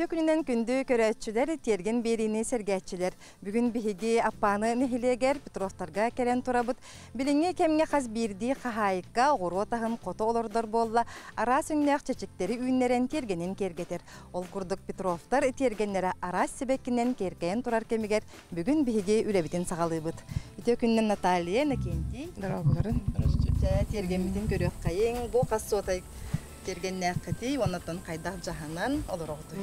Үтүө күнүнэн күндү көрөөччүлэр, тиэргэн биэриини сэргээччилэр. Бүгүн биһиги Аппааны нэһилиэгэр Петровтарга кэлэн турабыт. Билиҥҥи кэмҥэ хас биирдии хаһаайка оҕуруот аһын хото олордор буолла, араас өҥнөөх чэчиктэри үүннэрэн тиэргэнин киэргэтэр. Ол курдук Петровтар тиэргэннэрэ араас сибэккинэн киэркэйэн турар кэмигэр бүгүн биһиги үлэбитин саҕалыыбыт. Үтүө күнүнэн Наталья, Иннокентий. Дорооболорун. Чэ, тиэргэммитин көрүөххэйиҥ. Бу хас суотай Кэргэннээххитий уонна хайдах дьаһанан олороҕутуй?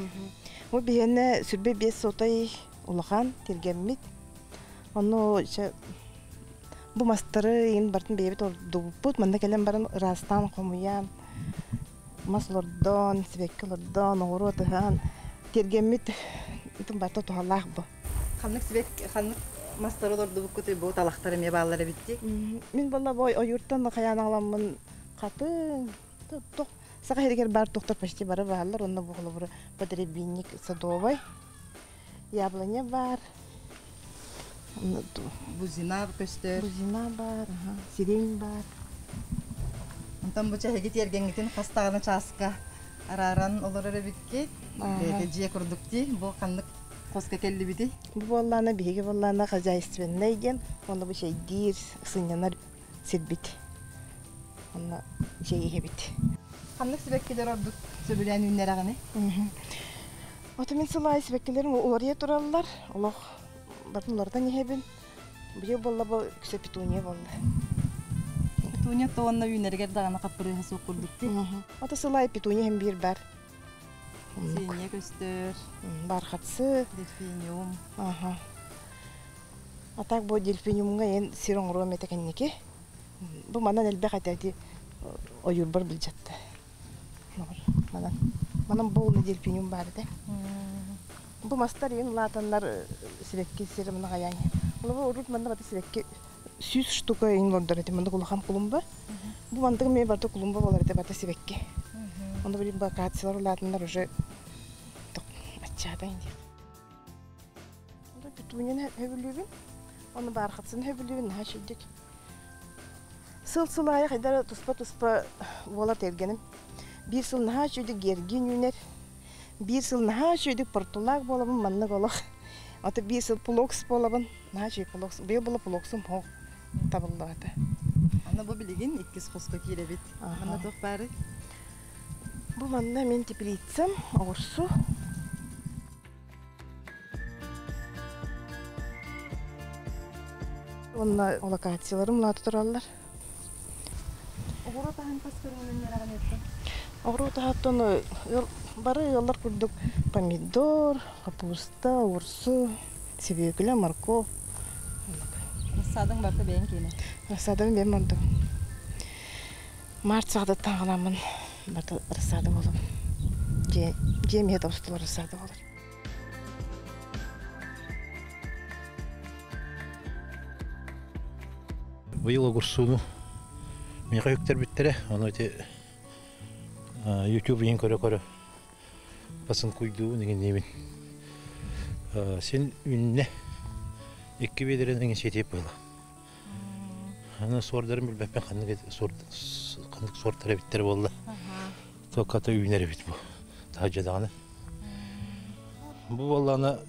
Бу биһиэнэ сүрбэ биэс сотай улахан тиргэммит. Ону бу мастары иин бартын бэйэбит ордубуппут. Манна кэлэн баран ыраастаан хомуйан, мас олордон, сибэкки олордон, оҕуруот ыһан тиргэммит итин барта туһалаах бу. Ханнык сибэкки, ханнык мастары олордубуккутуй бу талахтар эмиэ бааллар эбит дии. Мин буолла бу ойууртан хайаан аҕаламмын хатыҥ, Туох Саха сиригэр баар туохтар почти бары бааллар уонна бу холобура подребинник садовай, яблоня баар, Бузина көстөр. Бузина баар, сирень баар. Онтон бу чэһиги тиэргэҥҥитин хас даҕаны чааска арааран олорор эбиккит. Бэйэтэ дьиэ курдук дии. Бу ханнык хоско кэллибитий? Бу буоллаана биһиги буоллаана хозяйственнай диэн, уонна бу чэйдиир, сынньанар сирбит. Онно чэй иһэбит. Ханнык сибэккилэр ордук сөбүлээн үүннэрэҕиний? Ото мин сыл аайы сибэккилэрим уларыйа тураллар. Олох барын уларытан иһэбин. Быйыл буолла бу үксэ петуния буолла. Петуния то уонна үүнэригэр даҕаны хаппырыыһа суох курдук дии. Ото сыл аайы петуния иһин биир бар. Синия көстөр. Бархатсы. Дельфиниум. Аха. А так бу дельфиниумҥа эн сир оҥоруом этэ кэнники. Бу манан элбэх этэ ити ойуурбар былдьатта. Манан манан буолна дельфиниум баар этэ. Бу мастар иин улаатаннар сибэкки сир мына хайаан. Олобу урут манна бата сибэкки 100 штука иин олордор этим. Маннык улахан клумба. Бу мантык эмиэ барыта клумба болар этэ бата сибэкки. Онно билим бу акациялар улаатаннар уже аччаата диэх. Петунияны сөбүлүүбүн. Оны бархатсын сөбүлүүбүн наһаа үчүгдүк. Сыл-сыл аайы хайдара туспа-туспа буолар тиэргэним. Биир сыл наһаа үчүгдүк гергин үүнэр. Биир сыл наһаа үчүгдүк портулак буолабын маннык олох. Ото биир сыл плокс буолабын. Наһаа үчүгэй плокс. Быйыл буола плоксум хоох табыллыбата. Аны бу билигин иккис хоско киирэбит. Манна туох баарый? Бу манна мин теплицам, оҕурсу. Уонна локацияларым улаата тураллар. Оҕуруот аһын хас көрүҥүнэн үөрэҕин ыыттыҥ? Оҕуруот аһыттан бары ыаллар курдук помидор, капуста, оҕурсу, свекла, морковь. Рассадаҥ барыта бэйэҥ киэнэ? Рассадам бэйэм онтум. Март саҕатыттан аҕаламмын барыта рассада буолабын. Дьиэ, дьиэм иһэ тобус-толору рассада буолар. Быйыл огурсууну миэхэ үктэрбиттэрэ, ону ити YouTube иһин көрө-көрө басын куйдуубун иҥинниибин. Син үүннэ. Икки биэдэрэн иҥин сиэтиэп буола. Аны суордарын билбэппин ханнык суорт ханнык суортар эбиттэр буолла. Туокката үүнэр эбит бу. Таһырдьа даҕаны. Бу буоллаҕына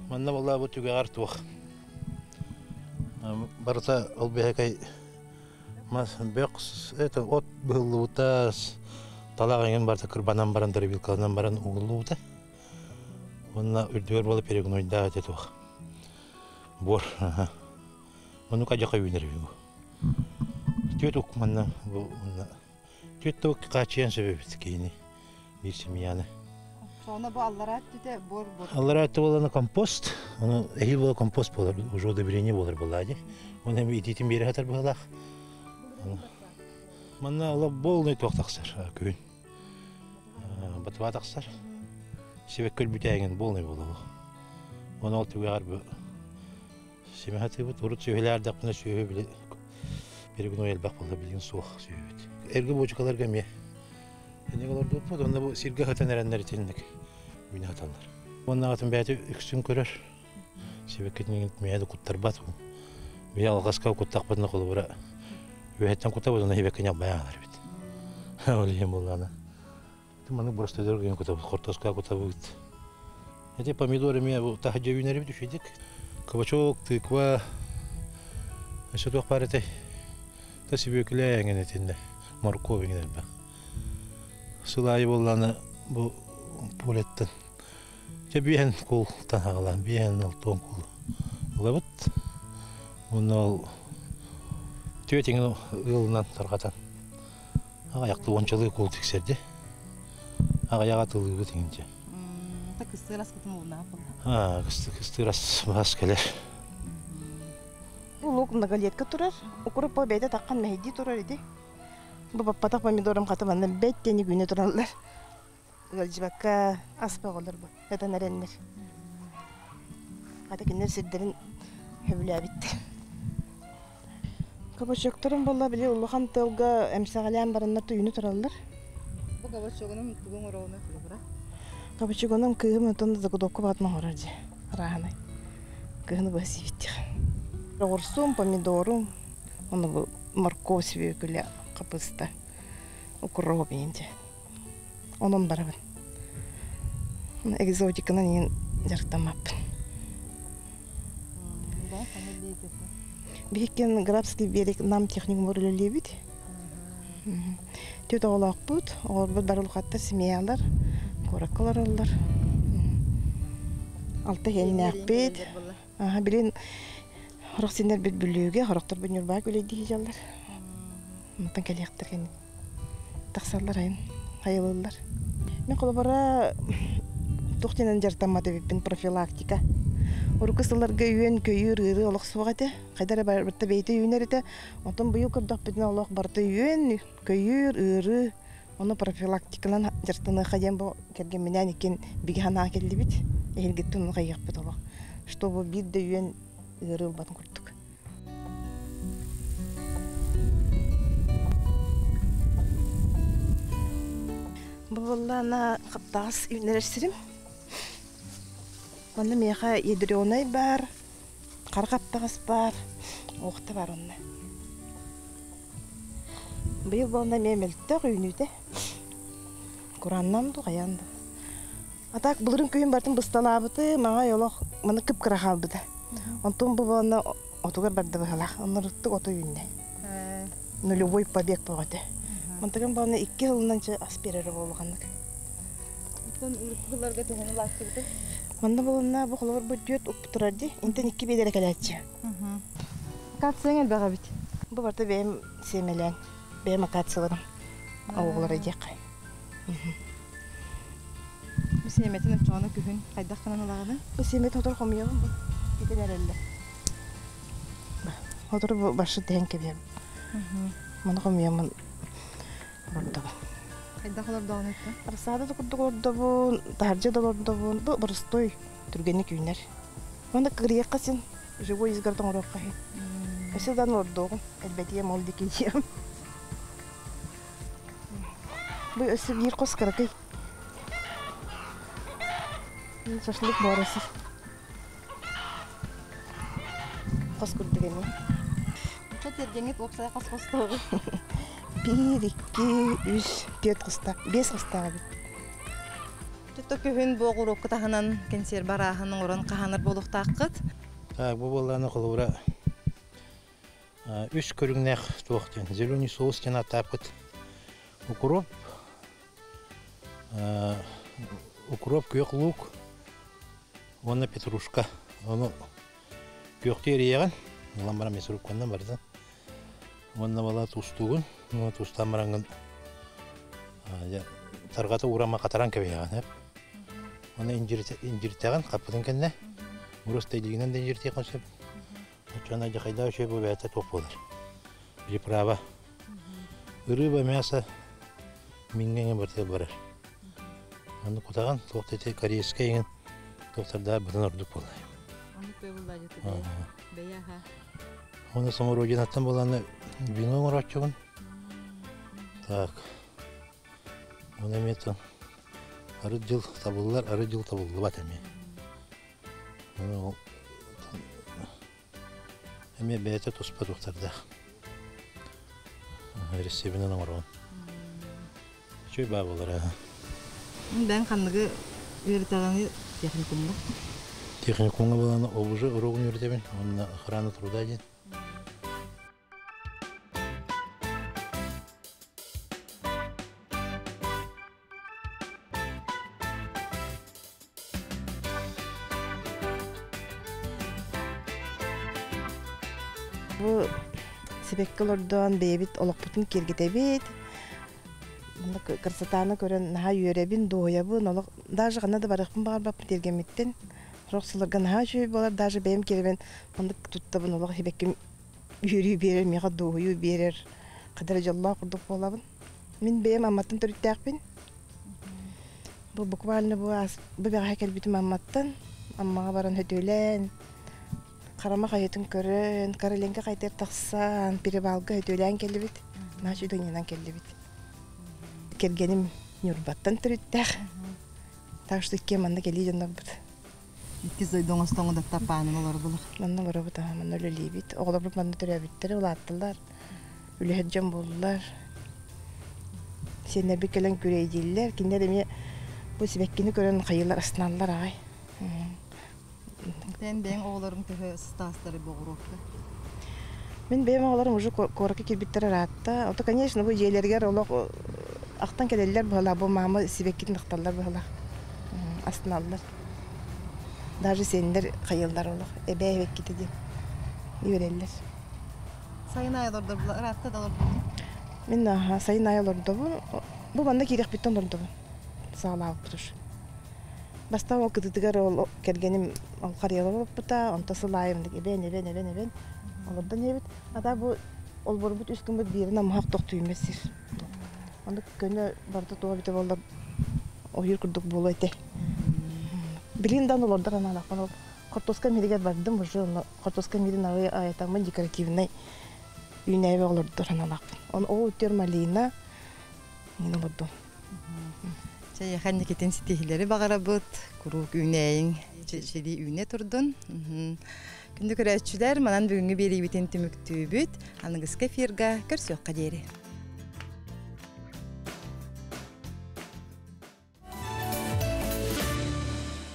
Манна буолла бу түгэҕэр туох барыта ол биһэкэй мас бөх это от быһыллыбыта талах эҥин барыта кырбанан баран дробилкаланан баран угуллубута. Уонна үрдүгэр буола перегнойдаах этэ туох буор Оннук адьака үүнэр үһү бу. Түөт ук манна бу манна түөт да хааччыйан сөп эбит киһини биир семьяны. Соно бу аллараа өттүтэ буор буор. Аллараа өттө буолана компост. Ону эһиил буола компост буолар, уже удобрение буолар буолаа дии. Оны эми итиитин биэрэ сатар быһыылаах. Манна ола полный туох тахсар күһүн. Батыба тахсар. Сибэкки өлбүтээҥин полный буолуо. Оны ол түгэҕэр бу Симэһэ тыыбыт урут сүөһүлээрдэхпинэ сүөһү били перегной элбэх буолла билигин суох сүөһүбүт. Эргэ буочукаларга эмиэ эник олордубуппут онно бу сиргэ сытан эрэннэр итинник үүнэ сыталлар. Уонна атын бэйэтэ үксүн көрөр. Сибэккитин миэхэ да куттарбат. Бэйэ алҕаска куттахпытына холобура үөһэттэн кутабыт онно сибэккини албайан аҕалар эбит. Ол иһин буоллаҕына. Маннык боростуойдар гын кутабыт, хортуоска кутабыт. Эти помидор эмиэ бу таһырдьа үүнэрибит үчүгэйдик. Кабачок, тыква, өссө туох баар этэй? Та сүбүөкүлэ эҥин итиннэ, морковь эҥин элбэх. Сыл аайы буоллаҕына бу полеттан Дьэ биэһэн куултан аҕалан биэһэн алтуон куул ылабыт. Уонна ол түөтиҥин ыалынан тарҕатан аҕыйахта уончалыы куул тиксэрди. Аҕыйаҕа атылыыбыт иҥинчэ. Кыстыыр аскытын булнаах буолла. Аа, кыстыыр ас баас кэлэр. Бу лук многолетка турар. Укроп бэйэтэ таххан мэһэйдии турар ити. Бу баппатах помидорым хата манна бэт диэни күнэ тураллар. Ыалдьыбакка ас бөҕөлөр бу ытан эрэннэр. Хата кинилэр сирдэрин сөбүлээбиттэр. Кабачоктарым буолла били улахан тыалга эмсэҕэлээн бараннар түйүнү тураллар. Бу кабачогунан тугу оҥороҕунуй холобура? Кабачогунан кыыһым онтон заготовка баҕатынан оҥорор дьэ арааһынай. Кыһыны быһа сиэбиттих. Оҕурсум, помидорум, ону бу морковь, свекүлэ, хапыста, укроп иин дьэ. Онон барабын. Экзотиканан иин дьарыктаммаппын. Биһиккин Грабский берег нам техникумугар үлэлиибит. Түөрт оҕолоохпут, оҕолорбут бары улахаттар, семьялар, куоракка олороллор. Алта иһиннээхпит. Билин сорох синнэрбит Бүлүүгэ, сорохтор Ньурбаҕа үлэлии сылдьаллар. Онтон кэлиэхтэр кэннин тахсаллар айан хайалыыллар. Мин холобура туох диэнэн дьарыктаммат эбиппин профилактика. Урукку сылларга үөн-көйүүр ыарыы олох суох этэ. Хайда эрэ барыта бэйэтэ үүнэр этэ. Онтон быйыл көрдөхпүтүнэ олох барыта үөн, көйүүр, ыарыы. Ону профилактиканан дьарыктаныахха диэн бу кэргэмминээн иккиэн бигэ санаа кэллибит. Эһилгиттэн ону хайыахпыт олох. Чтобы биир да үөн ыарыы ылбатын курдук. Бу буоллаана хаптаҕас үүннэрэр сирим. Манна миэхэ ядреный баар, хара хаптаҕас баар, уохта баар онно. Быйыл буолла эмиэ мөлтөх үүнүүтэ. Курааннаан дуу, хайаан дуу. А так былырын күһүн барытын бысталаабыты, маҥай олох маны кып-кыра хаалбыта. Онтон бу буолана отугар барда быһалаах. Оннуруттук оту үүннэ. Нулевой побег бөҕөтө. Мантыгын буолана икки сылынан чэ ас биэрэрэ буолуоханнык. Оттон урукку сылларга төһөнү лаастыбытый? Манна буолана бу холобур бу түөрт укпут турар дии. Интэн икки биэдэрэ кэлээччи. Акацияҥ элбэх эбит. Бу барыта бэйэм сиэмэлээн, бэйэм акацияларым оҕолоро диэххэ. Бу сиэмэтин оччоҕуна күһүн хайдах гынан ылаҕыный? Бу сиэмэтин сотору хомуйабын бу. Кэтэн эрэллэр. Сотору бу баршы тэһэн кэбиһэбин. Маны хомуйаммын олордобун. Хайдах олордоҕун эттэ? Рассада да курдук олордобун, таһырдьа да олордобун. Бу боростуой түргэнник үүнэр. Уонна кырыйыахха син живой изгород оҥоруохха иһин. Өссө дан олордуоҕум, элбэтиэм ол диэки диэм. Бу өссө биир хос кыракый. Шашлык буорасыр. Хос курдук эмиэ. Чэ тиэргэҥҥит уопсайа хас хостооҕуй? Биир, икки, үс, түөрт хостаах, биэс хостаах эбит. Тута күһүн бу оҕуруокка таһынан кэнсиэрбэ арааһын оҥорон хаһаанар буолуохтааххыт. Так, бу буоллаҕына холобура үс көрүҥнээх туох диэн зеленый соус диэн ааттааппыт укроп, укроп, күөх луук уонна петрушка. Ону күөхтүү эрийэҕин, ылан баран мясорубканан барытын. Уонна бала тустуугун, уонна тустаан бараҥҥын тарҕата уурама хатаран кэбиһэҕин. Уонна индьиртэҕин хаппытын кэннэ, просто илиигинэн да индьиртиэххин сөп. Оччоҕуна дьахайдаах үчүгэй бу бэйэтэ туох буолар. Приправа. Рыба, мясо минҥэ барыта барар. Аны кутаҕын туох да ити корейскай иҥин туохтардаах бытын ордук буолар. Оны самородинаттан буланы вино оҥорооччубун. Так. Оны эмиэ арыт дьыл табыллар, арыт дьыл табыллыбат эмиэ. Эмиэ бэйэтэ туспа туохтардаах. Ресепинэн оҥороҕун. Үчүгэй баа буолар. Бэйэҥ ханныгы үөрэтэҕиҥий техникумҥа? Техникумҥа буолан ОБЖ уруогун үөрэтэбин уонна охрана труда диэн. Бу сибэкки олордон бэйэбит олохпутун киэргэтэбит. Манна красотаны көрөн наһаа үөрэбин, дуоһуйабын, олох даже ханна да барыахпын баҕарбаппын тиэргэммиттэн. Сорох сылларга наһаа үчүгэй буолар, даже бэйэм киэрэбин маннык туттабын, олох сибэкким үөрүү биэрэр, миэхэ дуоһуйуу биэрэр, хадара дьоллоох курдук буолабын. Мин бэйэм Амматтан төрүттээхпин. Бу буквально бу аас бу бэҕэһээ кэлбитим Амматтан. Аммаҕа баран хөтүөлээн, Харама хайатын көрөн, Короленко хайатыгар тахсан, перевалга хөтүөлээн кэллибит. Наһаа үчүгэй кэллибит. Кэргэним Ньурбаттан төрүттээх. Так что иккиэн манна кэлии дьоннорбут. Иккис дойду оҥостон даттапаанын олордулар. Манна олоробут, манна үлэлиибит. Оҕолорбут манна төрөөбүттэр, улааттылар. Үлэһит дьон буоллулар. Сиэннэрбит кэлэн күрэйдииллэр. Кинилэр эмиэ бу сибэккини көрөн хайыылар астыналлар аҕай. Эн бэйэҥ оҕолоруҥ төһө сыстаастары боҕуруокка? Мин бэйэм оҕолорум уже куоракка киирбиттэр ыраатта. Ото, конечно, бу дьиэлэригэр олох ахтан кэлэллэр быһалаах. Бу маама сибэккитин ахталлар быһалаах. Астыналлар. Даже сиэннэр хайыллар олох. Эбээ эбэккитэ диэн үөрэллэр. Сайын аайы олордор ыраатта да олордубун? Мин сайын аайы олордобун. Бу манна киирэхпиттэн олордобун. Саалаабыппыт уж. Бастаан ол кытытыгар ол кэргэним ол харыйалар олоппута, онто сыл аайы эбэн, эбэн, эбэн, эбэн олордон иһэбит. Ата бу олборбут үс гыммыт биирин амыһах тохтуйма сир. Ону көнө барыта туох эбитэ буоллар ойуур курдук буолуо этэ. Билигин да олордор анаалаахпын ол хортуоска миригэр бардым уже онно хортуоска мирин аҕый аятаммын декоративнай үүнээйи олордор анаалаахпын. Он ол үтүөр малина мин олордум. Чэйэхэ инникитин ситиһиилэри баҕарабыт, куруук үүнээйиҥ, чэчирии үүнэ турдун. Күндү көрөөччүлэр, манан бүгүҥҥү биэриибитин түмүктүүбүт. Аныгыскы эфирга көрсүөххэ диэри.